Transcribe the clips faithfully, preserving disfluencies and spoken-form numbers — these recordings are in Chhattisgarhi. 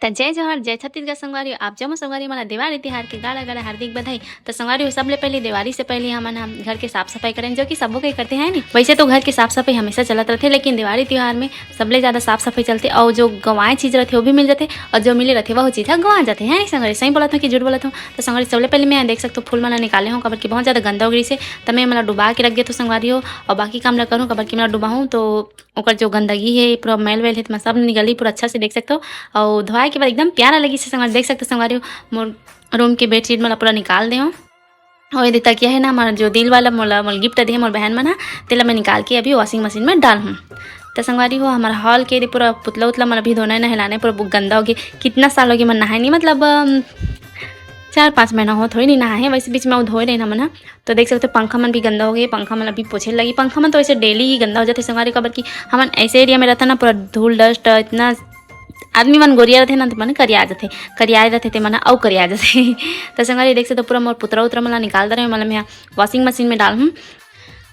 त जय जोहार, जय छत्तीसगढ़ संगवारी हो। आप जम्मो संगवारी मन ला देवारी तिहार के गाड़ा गाड़ा हार्दिक बधाई। त संगवारी हो, सबले पहले देवारी से पहले हमन ह घर के साफ सफाई करेन, जो कि सबो कोई करथे, है नी। वैसे तो घर के साफ सफाई हमेशा चलत रथे, लेकिन देवारी तिहार में सबले ज्यादा साफ सफाई चलथे, और जो गंवाए चीज रथे वो भी मिल जाथे, और जो मिले रथे वो चीज ह गंवा जाथे, है नी संगवारी। सही बोलत हूँ कि झूठ बोलत हूँ? त संगवारी, सबले पहले मैं देख सकथो फूल मन ला निकाले हूँ, काबर कि बहुत ज्यादा गंदा हो गई से, त मैं एमन ला डुबा के रख देथो संगवारी हो, और बाकी काम ला करूँ, काबर कि मैं डुबाहूँ तो ओकर जो गंदगी हे, पूरा मैल वैल हे, तेमा सब निकलही, पूरा अच्छा से देख सकथो। अउ धोए के बाद एकदम प्यारा लगिस हे संगवारी, देख सकथो संगवारी हो, मोर रूम के बेडशीट मन ला पूरा निकाल दे हूँ। अउ ये दे तकिया हे ना, हमार जो दिल वाला मोला, मोला गिफ्ट दे हे मोर बहन मन ह, तेला मैं निकाल के अभी वॉशिंग मशीन में डाल हूँ। त संगवारी हो, हमार हॉल के दे पूरा पुतला उतला मन अभी धोना हे, नहलाना हे, पूरा गंदा हो गया। कितना साल हो गया मैं नहाए नहीं, मतलब, अम, चार पाँच महीना हो थोड़ी नहीं नहाए हे। वैसे बीच में वो धोए रहे ना मन ह, तो देख सकते हो पंखा मन भी गंदा हो गए। पंखा मन अभी पोछे लगी। पंखा मन तो वैसे डेली ही गंदा हो जाते संगवारी, काबर कि हमन ऐसे एरिया में रहता ना, पूरा धूल डस्ट इतना, आदमी मन गोरिया रहते ना, तो मन करिया जाते, करिया रहते ते मन अउ करिया जाते। तो संगवारी देख सकते हो पूरा मोर पुतरा उतरा मन ला निकाल दे रहे, मतलब मैं वॉशिंग मशीन में डाल हूँ।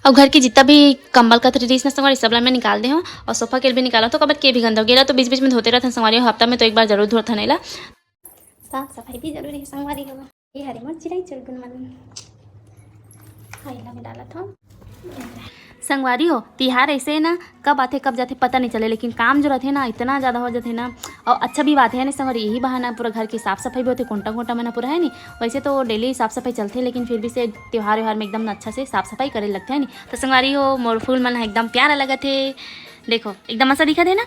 और घर की जितना भी कंबल कथरी रहीस ना संगवारी, सब ला मैं निकाल दे हूँ। और सोफा के भी निकाला तो काबर के भी गंदा हो गया, तो बीच बीच में धोते रहते हैं संगवारी, हफ्ता में तो एक बार जरूर धोते नहीं ला। साफ सफाई भी जरूरी है संगवारी हो। ये हरे मोर चिरई चुरगुन मन। हाँ, इला में डालत हूँ। संगवारी हो, तिहार ऐसे ना, कब आथे कब जाथे पता नहीं चले, लेकिन काम जो रहथे ना इतना ज्यादा हो जाथे ना, और अच्छा भी बात है ना संगवारी, यही बहाना पूरा घर की साफ सफाई भी होथे, कोंटा कोंटा मन पूरा है नी। वैसे तो डेली साफ सफाई चलथे, लेकिन फिर भी से त्योहार व्योहार में एकदम अच्छा से साफ सफाई करे लगथे है नी। तो संगवारी हो, मोर फूल मन एकदम प्यारा लगत हे, देखो एकदम अच्छा दिखत हे ना।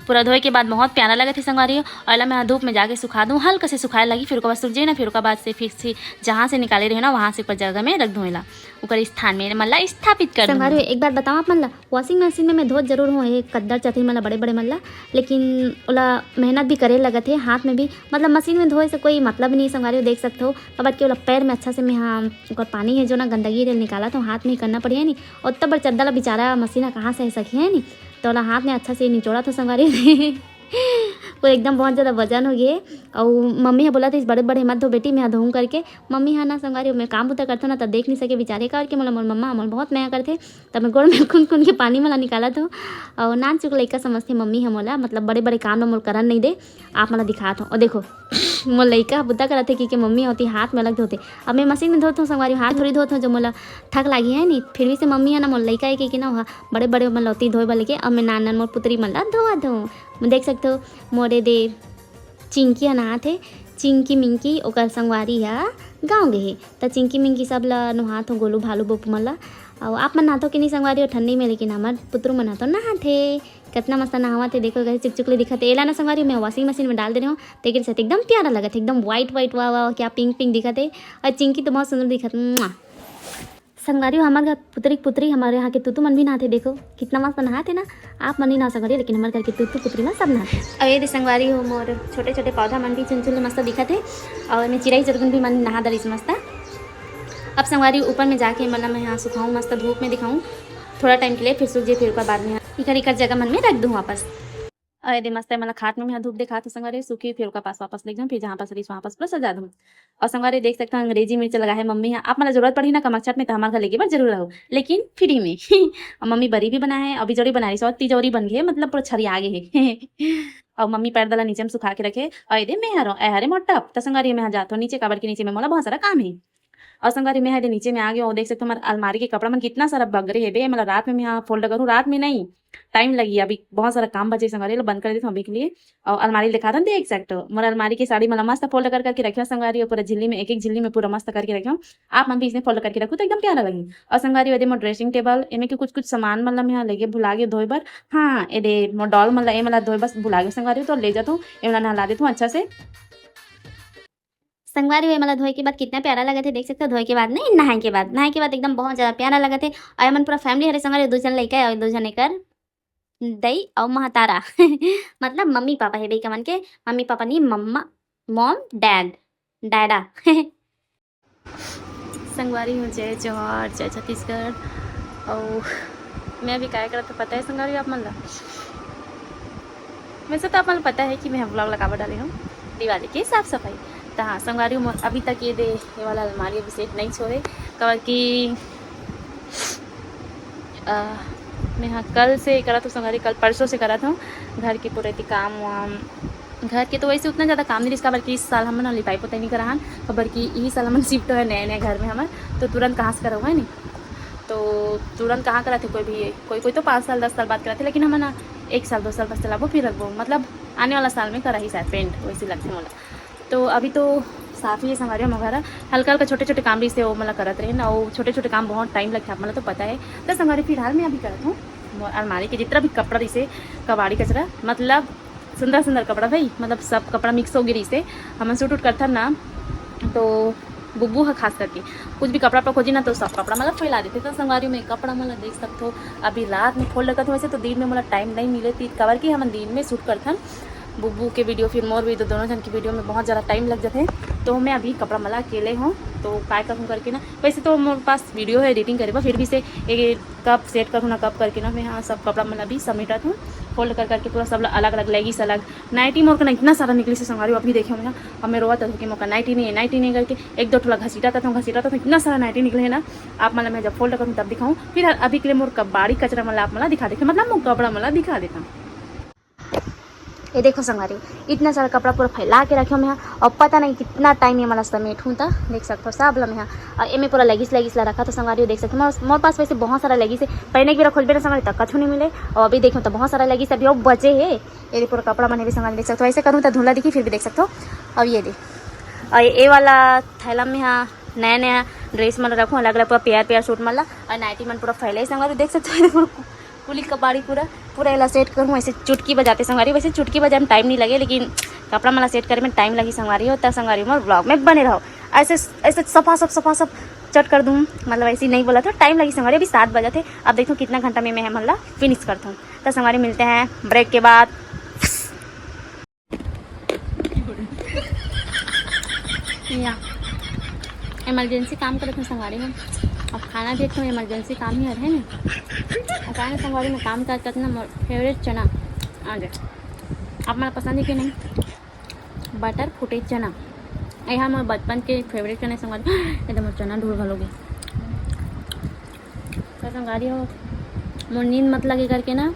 पूरा धोए के बाद बहुत प्यारा लगत हे संगवारी हो। और एला मैं धूप में जाके सुखा दूँ, हल्का से सुखाए लगी, फिर ओकर बाद सूख जाए ना, फिर ओकर बाद से फिर से जहाँ से निकाले रहे ना, वहाँ से ऊपर जगह में रख दूँ एला, ओकर स्थान में मन ला स्थापित कर दूँ। संगवारी हो, एक बात बताओ आप मन ला, वॉशिंग मशीन में मैं धोत जरूर हूँ ये कद्दर चथरी मन ला, बड़े बड़े मन ला, लेकिन ओला मेहनत भी करे लगत हे, हाथ में भी, मतलब मशीन में धोए से कोई मतलब नहीं संगवारी हो, देख सकते हो, काबर कि ओला पैर में अच्छा से मैं हाँ ओकर पानी है जो ना गंदगी है निकालत हूँ, हाथ में ही करना पड़िया नहीं। और तब चद्दा ला बेचारा मशीन कहाँ से सही है नहीं, तो ओला हाथ में अच्छा से निचोड़त हूँ संगवारी। वो एकदम बहुत ज्यादा वजन हो गए। और मम्मी ह बोलत हे बड़े बड़े मत धो बेटी, मैं धोऊँ करके। मम्मी ह ना संगवारी, मैं काम बुता करथो ना, तब देख नहीं सके बेचारे, काबर कि मोला मोर मम्मा मोला बहुत मया करथे, तब मैं गोड़ में कुन कुन के पानी मन ला निकालत हूँ। और नान चुक लइका समझथे मम्मी ह मोला, मतलब बड़े बड़े काम ला मोर करन नहीं दे। आप मन ला दिखात हूँ, और देखो मोर लइका ह बुता करत हे कि, कि मम्मी होती हाथ में अलग धोते, अब मैं मशीन में धोत हूँ संगवारी, हाथ थोड़ी धोत हूँ जो मोला थक लागी है नहीं, फिर भी से मम्मी है ना मोर लइका है कि, कि ना वहाँ बड़े बड़े मन ला ओती धोए बर लेके, अब मैं नान नान मोर पुतरी मन ला धोवत हूँ। देख सकते हो मोरे दे चिंकी ह नहात हे। चिंकी मिंकी ओकर संगवारी ह गाँव गे हे, त चिंकी मिंकी सब ल नहात हो गोलू भालू बोप मन ल। अउ आप मन नहाथो कि नहीं संगवारी हो ठंडी में, लेकिन हमर पुतरू मन ह तो नहात हे। कितना मस्त नहावत हे, देखो कैसे चिकचुक ले दिखत हे। एला ना संगवारी मैं वॉशिंग मशीन में डाल दे रहे हूँ, तेकर से एकदम प्यारा लगत हे, एकदम व्हाइट व्हाइट, वाह वाह क्या पिंक पिंक दिखत हे। और चिंकी तो बहुत सुंदर दिखत, मुआ। संगवारी हो, हमर घर पुतरी के पुतरी, हमर यहाँ के तूतू मन भी नहाथे। देखो कितना मस्त नहाथे ना। आप मन नहीं नहा संगवारी, लेकिन हमर घर के तूतू पुतरी मन सब नहाथे। अउ ये दे संगवारी हो, मोर छोटे छोटे पौधा मन भी चुनचुन ले मस्त दिखत हे। अउ एमे चिरई चुरगुन भी मन नहा दरिस मस्त। अब संगवारी ऊपर में जाके मतलब मैं यहाँ सुखाऊँ, मस्त धूप में दिखाऊँ थोड़ा टाइम के लिए, फिर सूख जाए, फिर ओकर बाद में इकर इकर जगह मन में रख दूँ वापस। अउ ये दे मस्त ए मन ला खाट में मैं धूप देखात हूँ संगवारी, सूखी फिर ओकर पास वापस ले जाऊँ, फिर जहाँ पास रहीस वहाँ पास पूरा सजा दूँ। अउ संगवारी देख सकते हो अंग्रेजी मिर्च लगा है मम्मी ह, आप मन ला जरूरत पड़ही ना कम अक्षर में तो हमार घर लेके बर जरूर आओ, लेकिन फ्री में। अउ मम्मी बरी भी बनाए है, अउ बिजौरी बनाए रहीस, अउ तिजौरी बन गए, मतलब पूरा छरिया गे हे। अउ मम्मी पैर दला नीचे में सुखा के रखे, अउ ये दे मैं हरो, ए हरे मोर टप। त संगवारी मैं जात हूँ नीचे, काबर के नीचे में मोला बहुत सारा काम है। अउ संगवारी मैं हा दे नीचे में आ गयो, अउ देख सकते हो हमारे अलमारी के कपड़ा मन कितना सारा बगरे हे बे, मतलब रात में मैं हा फोल्ड करूँ, रात में नहीं, टाइम लगी, अभी बहुत सारा काम बचे संगवारी, लो बंद कर देते हूँ अभी के लिए। अउ अलमारी दिखा दन, देख सकते हो मोर अलमारी के साड़ी मन ला मस्त फोल्ड कर करके रखे हूँ संगवारी, अउ पूरा झिल्ली में, एक एक झिल्ली में पूरा मस्त करके रखे हूँ। आप मन भी इसने फोल्ड करके रखो तो एकदम प्यारा लगी। अउ संगवारी ये दे मोर ड्रेसिंग टेबल, एमे के कुछ कुछ सामान मन ला मैं हा लेके भुला गयो धोए बर। हाँ, ये दे मोर डॉल मन ला, ए मन ला धोए बस भुला गयो संगवारी, तो ले जात हूँ, ए मन ला नहला देत हूँ अच्छा से। संगवारी हो, ए मन ला धोए के बाद कितना प्यारा लगत हे, देख सकते हो, धोए के बाद नहीं, नहाए के बाद, नहाए के बाद एकदम बहुत ज्यादा प्यारा लगत हे। अउ ए मन पूरा फैमिली हरे संगवारी, दो झन लइका हे अउ दो झन एकर दई अउ महतारा। मतलब मम्मी पापा हे बे, इका मन के मम्मी पापा नहीं, मम्मा, मॉम, डैड, डैडा। संगवारी हो, जय जोहार, जय छत्तीसगढ़। अउ मैं अभी काय करत हूँ पता है संगवारी हो आप मन ला? वैसे तो आप मन ला पता है कि मैं व्लॉग ला काबर डाले हूँ, दिवाली के साफ सफाई। तो हाँ संगवारी हो, मोर अभी तक ये दे, ये वाला अलमारी अभी सेट नहीं छोरे, काबर कि अ, मैं हाँ कल से करत हूँ संगवारी, कल परसों से करत हूँ। घर के पूरे काम वाम घर के तो वैसे उतना ज़्यादा काम नहीं रिहिस, काबर कि इस साल हमन लिपाई पोताई नहीं करा हन, काबर कि इही साल हमन शिफ्ट होए नए नए घर में हमर, तो तुरंत कहाँ से करव, है नहीं? तो तुरंत कहाँ कराथे कोई भी, कोई कोई तो पाँच साल दस साल बाद कराथे, लेकिन हमन ना एक साल दो साल बस चलाबो, फिर रखबो, मतलब आने वाला साल में कराही शायद पेंट, वैसे लगथे मोला। तो अभी तो साफ ही है संगवारी हो, हमर घर हल्का हल्का छोटे छोटे काम रहिसे, वो मोला करत रहे ना, वो छोटे छोटे काम बहुत टाइम लगथे, आप मोला तो पता है। तो संगवारी फिलहाल मैं अभी करत हूँ मोर अलमारी के जितना भी कपड़ा रहिसे, कबाड़ी कचरा, मतलब सुंदर सुंदर कपड़ा भाई, मतलब सब कपड़ा मिक्स हो गई रहिसे, हमन सूट उट करथन ना, तो बुब्बू ह खास करके कुछ भी कपड़ा पर खोजी ना, तो सब कपड़ा मतलब फैला देथे। तो संगवारी हो, मैं कपड़ा मतलब देख सकथो, अभी रात में फोल्ड करत हूँ, वैसे तो दिन में मोला टाइम नहीं मिले थी, काबर कि हमन दिन में सूट करथन बुब्बू के वीडियो, फिर मोर वीडियो, दोनों जन के वीडियो में बहुत ज़्यादा टाइम लग जाथे। तो मैं अभी कपड़ा मला अकेले हूँ, तो काय करूँ करके ना, वैसे तो मोर पास वीडियो है एडिटिंग करे बर, फिर भी से ये कब सेट करूँ ना कब करके ना, मैं हाँ सब कपड़ा मला भी समेटत हूँ, फोल्ड कर करके पूरा सब अलग अलग लेगीस अलग, नाइटी मोर का इतना सारा निकलिसे संगवारी हो, अभी देखे हो ना, अब मैं रोवत हूँ कि मोर का नाइटी नहीं है, नाइटी नहीं करके एक दो ठोला घसीटा था, तो घसीटा था, तो इतना सारा नाइटी निकले है ना, आप मतलब मैं जब फोल्ड करूँ तब दिखाऊँ। फिर अभी के लिए मोर कबाड़ी कचरा मला आप मला दिखा देते, मतलब मोर कपड़ा मला दिखा देता। ये देखो संगवारी, इतना सारा कपड़ा पूरा फैला के रखे हो मैं, और पता नहीं कितना टाइम ये मला समेटूँ, त देख सकते हो सब ला मैं। और एमे पूरा लेगीस लेगीस ला रखा था संगवारी हो, देख सकते हो मोर, मोर पास वैसे बहुत सारा लेगीस है, पहने के बेरा खोजबे ना संगवारी, त कछु नहीं मिले। और अभी देखो तो बहुत सारा लेगीस अभी और बचे है, ये पूरा कपड़ा मन भी संगवारी देख सकते हो, ऐसे करूँ तो धुंधला दिखी, फिर भी देख सकते हो। अब ये दे, और ये वाला थैला में हाँ नया नया ड्रेस मन रखूँ, अलग अलग पूरा पेयर पेयर सूट मन ला, और नाइटी मन पूरा फैले ही संगवारी देख सकते हो। पूरी कबाड़ी पूरा, पूरा एला सेट करूँ ऐसे चुटकी बजाते संगवारी। वैसे चुटकी बजाए में टाइम नहीं लगे, लेकिन कपड़ा मला सेट करे में टाइम लगी संगवारी हो। त संगवारी मोर ब्लॉग में बने रहो, ऐसे ऐसे सफा सब सफा सब चट कर दूँ, मतलब ऐसे ही नहीं बोला था, टाइम लगी संगवारी। अभी सात बजे थे, अब देखो कितना घंटा में मैं मन ला फिनिश करता हूँ। तो संगवारी मिलते हैं ब्रेक के बाद। या इमरजेंसी काम करत हूँ संगवारी हो, अब खाना भी एक ठो इमरजेंसी काम ही है ना। और का है संगवारी में काम करत करत ना मोर फेवरेट चना आ जाए, आप मन पसंद है कि नहीं? बटर फूटे चना, यहाँ मोर बचपन के फेवरेट चना संगवारी, एकदम मोर चना ढूर घलो गए। तो संगवारी हो, मोर नींद मत लगे करके ना,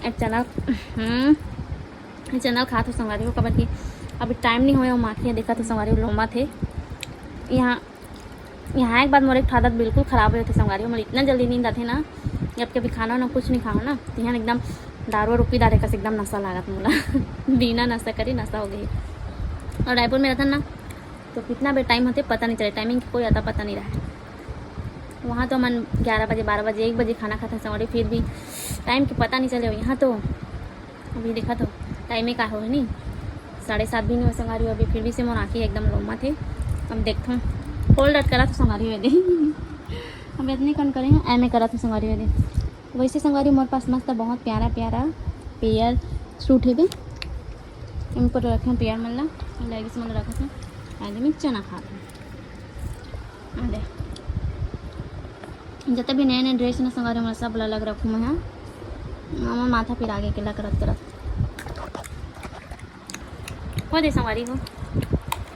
एक चना, हम्म, ये चना खात हो संगवारी हो, काबर कि अभी टाइम नहीं होए, हम आँखें देखत हो संगवारी हो, लोमत हे। यहाँ, यहाँ एक बार मोर एक ठो आदत बिल्कुल खराब होए थे संगवारी हो, मोर इतना जल्दी नींद आथे ना, जब कभी खाना ना कुछ नहीं खाओ ना, तो यहाँ एकदम दारू वारू पी डारे कस एकदम नशा लागत मोला। बिना नशा करे नशा हो गई। और रायपुर में रहता ना, तो कितना बेर टाइम होते पता नहीं चले, टाइमिंग के कोई अता पता नहीं रहा। वहाँ तो मन ग्यारह बजे, बारह बजे, एक बजे खाना खाते संगवारी, फिर भी टाइम के पता नहीं चले। यहाँ तो अभी देखा तो टाइम का हो नहीं, साढ़े सात भी नहीं हो संगवारी हो, अभी फिर भी से मोर आँखें एकदम लोमत हे। अब देखथों, फोल्ड अट करा तो संगवारी हो दे। अब इतनी कौन करेंगे, एमे करा तो संगवारी हो दे। वैसे संगवारी मोर पास मस्त बहुत प्यारा प्यारा पेयर सूट हे बे, इनको रखे पेयर मन ला, लेगीस मन ला रखत हूँ, आगे में चना खात हूँ। आ दे। जते भी नए नए ड्रेस ना संगवारी हो, मैं सब ला अलग रखूँ मैं, हाँ। हमर माथा फिर आगे के ला करत करत। हो दे संगवारी हो,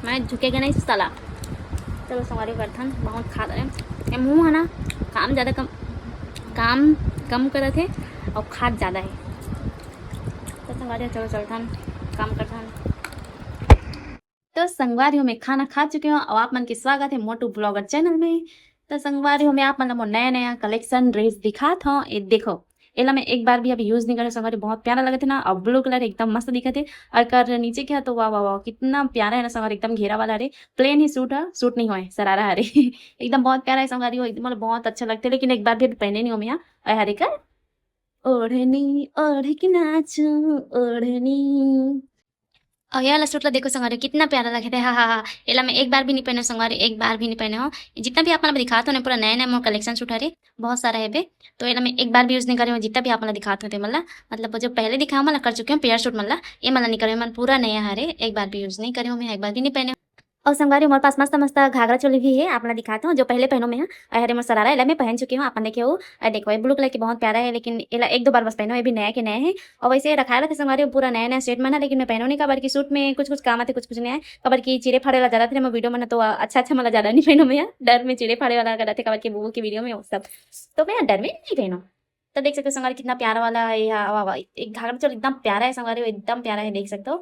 मैं झुकेगा नहीं साला। चलो संगवारी करथन, बहुत खात रहे। ये मुँह है ना, काम ज़्यादा कम, काम कम करत है और खात ज़्यादा है। तो संगवारी हो, चलो चलथन, काम करथन। तो संगवारी हो, मैं खाना खा चुके हूँ और आप मन के स्वागत है मोटू ब्लॉगर चैनल में। तो संगवारी हो, मैं आप मन ला मोर नया नया कलेक्शन ड्रेस दिखात हूँ। ये देखो, एला मैं एक बार भी अभी यूज नहीं करे संगवारी, बहुत प्यारा लगत है ना। और ब्लू कलर एकदम मस्त दिखत है। और कर नीचे क्या तो वाह वाह वाह, कितना प्यारा है ना संगवारी, एकदम घेरा वाला। अरे प्लेन ही सूट है, सूट नहीं होए, सरारा हरे। एकदम बहुत प्यारा है संगवारी हो, एकदम मोला बहुत अच्छा लगता है, लेकिन एक बार भी अभी पहने नहीं हो मैं। और हरे कर ओढ़नी ओढ़ के नाचू ओढ़नी। और ये वाला सूट ला देखो संगवारी, कितना प्यारा लगे थे। हाँ हाँ हाँ, एला मैं एक बार भी नहीं पहने संगवारी, एक बार भी नहीं पहने हो। जितना भी आप मन ला दिखात हो ना, पूरा नया नया मोर कलेक्शन सूट हरे, बहुत सारा है बे। तो एला मैं एक बार भी यूज नहीं करे हूँ, जितना भी आप मन ला दिखात हो ते मन ला, मतलब वो जो पहले दिखाया मन ला कर चुके हूँ पेयर सूट मन ला, ये मन ला नहीं करे, मन पूरा नया हरे, एक बार भी यूज नहीं करे हूँ मैं, एक बार भी नहीं पहने। और संगवारी मोर पास मस्त मस्त घाघरा चोली भी है, आप मन ला दिखात हूँ, जो पहले पहनो मैं, हाँ। और हरे मोर सरारा, एला मैं पहन चुकी हूँ, आप मन देखे हो। और देखो, ये ब्लू कलर के बहुत प्यारा है, लेकिन एला एक दो बार बस पहनो, ये भी नया के नया है। और वैसे रखाए रखे संगवारी, पूरा नया नया सेट मन है, लेकिन मैं पहनो नहीं, काबर की सूट में कुछ कुछ काम आते, कुछ कुछ नहीं आए, काबर की चिरे फाड़े वाला ज्यादा थे ना मोर वीडियो मन, तो अच्छा अच्छा मन ला ज्यादा नहीं पहनो मैं, डर में चिरे फाड़े वाला का रहते, काबर की बुबू की वीडियो में वो सब, तो मैं डर में नहीं पहनो। तो देख सकते हो संगवारी, कितना प्यारा वाला है, या वाह वाह, एक घाघरा चोली एकदम प्यारा है संगवारी, एकदम प्यारा है, देख सकते हो।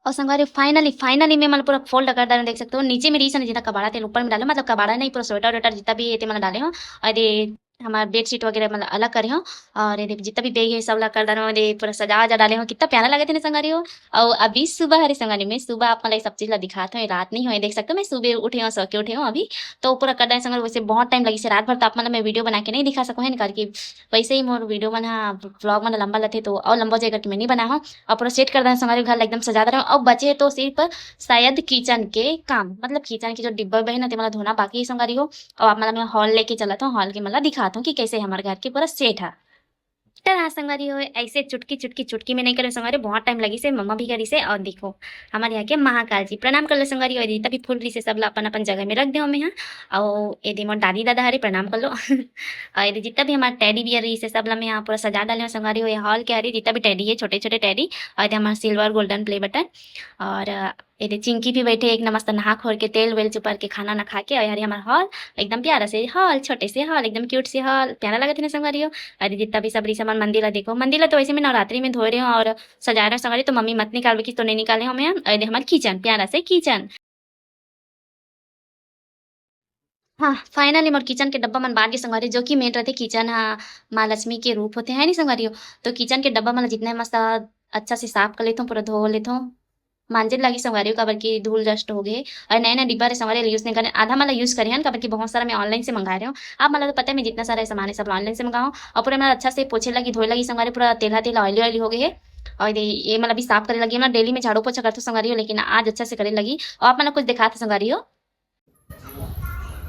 और संगवारी, finally, finally मैं मन पूरा fold कर डाले हँव, देख सकत हो। नीचे में रहिस हे ना, जितना कबाड़ा तेन ऊपर में डाले हँव, मतलब कबाड़ा नहीं, पूरा sweater वेटर जितना भी हे ते मन डाले हँव। और ये हमर bedsheet वगैरह मन अलग करे हँव। और ये देख, जितना भी bag हे सब ला कर डाले हँव, ये पूरा सजा वजा डाले हँव। कितना प्यारा लगत हे ना संगवारी हो। और अभी सुबह हरे संगवारी, मैं सुबह आप मन ला ये सब चीज ला दिखात हँव। ये रात नहीं होय, देख सकत हो मैं सुबह उठे हँव, सो के उठे हँव अभी। तो पूरा कर डाले संगवारी, वैसे बहुत time लगिस हे रात भर, तो आप मन ला मैं video बना के नहीं दिखा सकँव, है ना, करके वैसे ही मोर video मन ह, vlog मन लंबा लगथे तो और लंबा हो जाय करके मैं नहीं बनाए हँव। और पूरा set कर डाले हँव संगवारी, घर ला एकदम सजा डाले हँव। और बचे तो सिर्फ शायद kitchen के काम, मतलब kitchen के जो डिब्बा उब्बा हे ना, ते मन ला धोना बाकी हे संगवारी हो। और आप मन ला मैं hall लेके चलत हँव, hall के मन ला दिखात हँव कि कैसे हमर घर के पूरा set हे। टरा संगवारी हो, ऐसे चुटकी चुटकी चुटकी में नहीं करे संगवारी, बहुत time लगिस हे, मम्मा भी करिस हे। और देखो, हमर यहाँ के महाकाल जी, प्रणाम कर लो संगवारी हो, जितना भी फूल रहिस हे सब ला अपन अपन जगह में रख देहूँ मैं यहाँ। और ये दे मोर दादी दादा हरे, प्रणाम कर लो। और ये दे जितना भी हमार teddy bear रहिस हे सब ला मैं यहाँ पूरा सजा डाले हँव संगवारी हो। ये hall के हरे जितना भी teddy हे, छोटे छोटे teddy, और ये दे हमार silver golden play button। और ये दे चिंकी भी बैठे एक न मस्त नहा खोर के, तेल वेल चुपर के, खाना ना खा के। और ये हरे हमार hall, एकदम प्यारा से hall, छोटे से hall, एकदम cute से hall, प्यारा लगत हे ना संगवारी हो। और ये जितना भी सब रहिस हे हमार मंदिर ला देखो, मंदिर ला तो वैसे मैं नवरात्रि में धोए रहे हँव और सजाए रहे हँव संगवारी, तो मम्मी मत निकालबे किस तो नहीं निकाले हँव मैं। और ये दे हमार kitchen प्यारा से kitchen। हाँ, finally मोर kitchen के डब्बा मन बांट के संगवारी, जो कि main रहिथे kitchen ह, माँ लक्ष्मी के रूप होथे, है नी संगवारी हो? तो kitchen के डब्बा मन ला जितना हे मस्त अच्छा से साफ कर लेथों, पूरा धो लेथों, मांजे ल लागी संगवारी हो, काबर कि धूल dust हो गे हे। और नया नया डिब्बा रहे संगवारी, use नहीं करे, आधा मन ला use करे हन, काबर कि बहुत सारा मैं online से मंगाए रहे हँव। आप मन ला तो पता हे मैं जितना सारा सामान हे सब online से मंगाहूँ, और पूरा मन ला अच्छा से पोछे लागी, धोए लागी संगवारी, पूरा तेलहा तेलहा oily oily हो गे हे। और ये, ये मन ला भी साफ करे लागी, मैं daily में झाड़ू पोछा करथों संगवारी हो, लेकिन आज अच्छा से करे लागी। और आप मन ला कुछ देखात हँव संगवारी हो।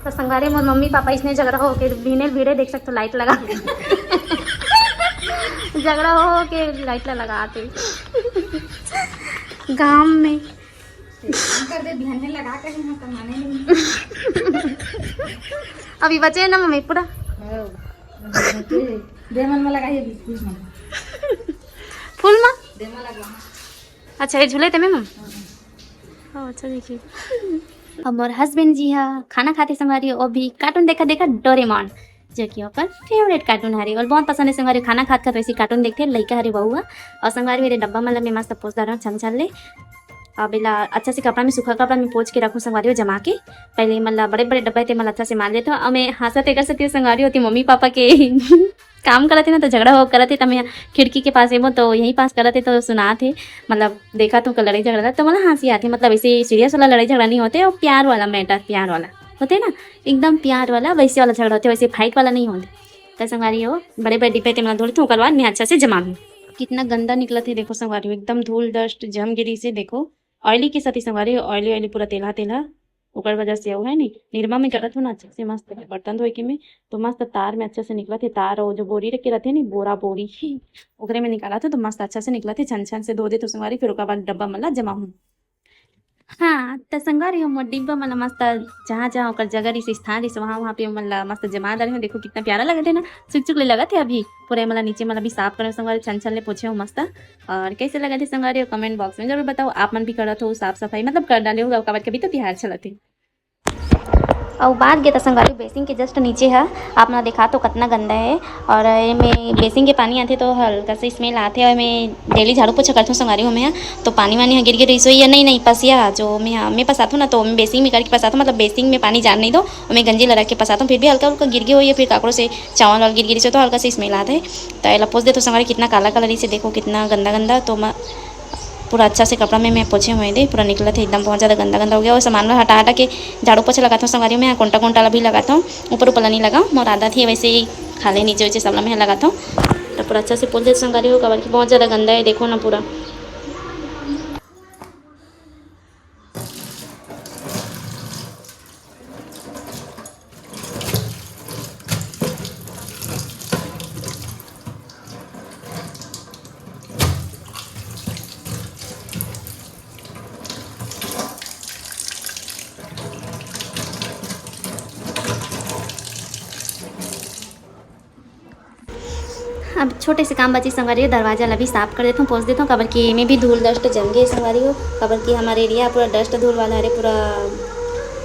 तो संगवारी, मोर मम्मी पापा इसने झगड़ा होके बिहने ल भिड़े, देख सकत हो light लगा के। झगड़ा हो, हो के light ला लगा के। गाँव में। कर दे, बिहने लगा के ही हम कमाने नहीं। अभी बचे हे ना मम्मी पूरा? हाँ। दे मन में लगा, ये फूल मन। फूल मन? दे मन लगा। अच्छा, ये झूले ते में मम? हाँ। हाँ, अच्छा, देखिए। अब मोर husband जी हा खाना खाथे संगवारी, वो भी cartoon देखा देखा, डोरेमोन, जो कि ओकर favourite cartoon हरे, और बहुत पसंद हे संगवारी। खाना खात खात वैसे cartoon देखथे, लइका हरे बहू हा। और संगवारी, मेरे डब्बा मन ला मैं मस्त पोछ डारे हँव छन छन ले। अब एला अच्छा से कपड़ा में, सूखा कपड़ा में पोछ के रखहूँ संगवारी हो, जमा के। पहले मन ला बड़े बड़े डब्बा हे ते मन ला अच्छा से मांज लेथों। अब मैं हाँसत एकर सेती हँव संगवारी हो, ओती मम्मी पापा के काम करत हे ना, तो झगड़ा हो करत हे, त मैं खिड़की के पास एबो, तो यहीं पास करत हे, तो सुनात हे, मतलब, देखत हँव ओकर लड़ाई झगड़ा ला, तो मोला हाँसी आथे। मतलब, ऐसे serious वाला लड़ाई झगड़ा नहीं होथे, वो प्यार वाला matter, प्यार वाला होथे ना, एकदम प्यार वाला, वैसे वाला झगड़ा होथे, वैसे fight वाला नहीं होथे। त संगवारी हो, बड़े बड़े डिब्बे ते मन ला धो लेथों, ओकर बाद मैं अच्छा से जमाहूँ। कितना गंदा निकलत हे, देखो संगवारी हो, एकदम धूल dust जम गे रहिस हे, देखो, oily के सेती संगवारी हो, oily oily, पूरा तेलहा तेलहा। ओकर वजह से अउ है नी, निरमा में करत हँव ना, अच्छा से मस्त बर्तन धोए के में, तो मस्त तार में अच्छा से निकलत हे। तार अउ जो बोरी रख के रहिथे नी, बोरा बोरी, ओकरे में निकालत हँव, तो मस्त अच्छा से निकलत हे। छन छन से धो देथों संगवारी, फिर ओकर बाद डब्बा मन ला जमाहूँ। हाँ, त संगवारी हो, मोर डिब्बा मन ला मस्त जहाँ जहाँ ओकर जगह रहिस, स्थान रहिस, वहाँ वहाँ पे ओमन ला मस्त जमा डारे हँव। देखो कितना प्यारा लगत हे ना, चुक चुक ले लगत हे। अभी पूरा एमन ला नीचे मन ला भी साफ करे हँव संगवारी, छन छन ले पोछे हँव मस्त। और कैसे लगत हे संगवारी हो, comment box में जरूर बताओ, आप मन भी करत हो साफ सफाई, मतलब कर डाले हो, काबर कभी तो तिहार चलत हे। अउ बात गे त संगवारी, basin के just नीचे ह, आप मन ला देखात हो कतना गंदा हे। और एमे basin के पानी आथे तो हल्का सा smell आथे, और एमे daily झाड़ू पोछा करथों संगवारी हो मैं ह, तो पानी वानी ह गिर गिर रहिस होही या नहीं, नहीं, पसिया जो मैं ह, मैं पसाथों ना, तो मैं basin में करके पसाथों, मतलब basin में पानी जान नहीं दो, ओमे गंजी ला रख के पसाथों, फिर भी हल्का हल्का गिर गे होही या फिर काकरो से चावल वावल गिर गिर रहिस होही तो हल्का सा smell आथे। तो एला पोछ देथों संगवारी, कितना काला काला रहिस हे, देखो कितना गंदा गंदा। तो मैं पूरा अच्छा से कपड़ा में मैं पोछे हँव दे, पूरा निकलत हे एकदम, बहुत ज़्यादा गंदा गंदा हो गे। और सामान ला हटा हटा के झाड़ू पोछा लगाथों संगवारी हो मैं ह, कोंटा कोंटा ला भी लगाथों, ऊपर ऊपर ला नहीं लगाँव, मोर आदत हे वैसे ही, खाल्हे नीचे उचे सब ला मैं ह लगाथों। तो पूरा अच्छा से पोछ देथों संगवारी हो, काबर कि बहुत ज़्यादा गंदा हे, देखो ना पूरा। अब छोटे से काम बचे संगवारी हो, दरवाजा ला भी साफ कर देथों, पोछ देथों, काबर कि एमे भी धूल dust जम गे संगवारी हो, काबर कि हमर area पूरा dust धूल वाला हरे, पूरा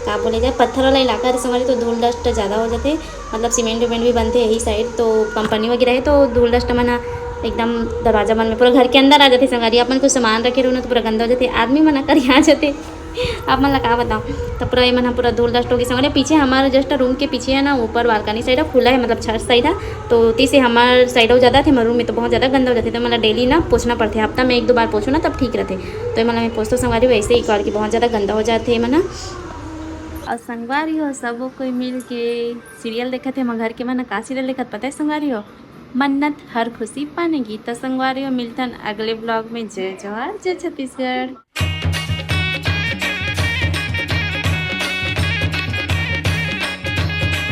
का बोले जाए, पत्थर वाला इलाका हरे संगवारी, तो धूल dust ज़्यादा हो जाथे, मतलब cement उमेंट भी बनथे यही side, तो company वगैरह हे, तो धूल dust मन ह एकदम दरवाजा मन में पूरा घर के अंदर आ जाथे संगवारी। अपन कुछ सामान रखे रहू ना तो पूरा गंदा हो जाथे, आदमी मन करिया जाथे। आप मन ला का बताओ, तो पूरा ये मन ह पूरा धूल डस्ट हो गई संगवारी। पीछे हमारे जस्ट रूम के पीछे है ना, ऊपर बालकनी साइड है, खुला है, मतलब छत साइड है, तो तीसे हमारे साइड हो जाता थे, हमारे रूम में तो बहुत ज़्यादा गंदा हो जाते, तो मतलब डेली ना पोछना पड़ते, हफ्ता में एक दो बार पोछो ना तब ठीक रहते। तो ये मतलब मैं पोछतो संगवारी, वैसे ही करके बहुत ज़्यादा गंदा हो जाते मन ह। और संगवारी हो, सब कोई मिल के सीरियल देखत हे, हमर घर के मन ह का सीरियल देखत पता है संगवारी हो? मन्नत हर खुशी पाने की। तो संगवारी हो, मिलथन अगले ब्लॉग में। जय जोहार, जय छत्तीसगढ़।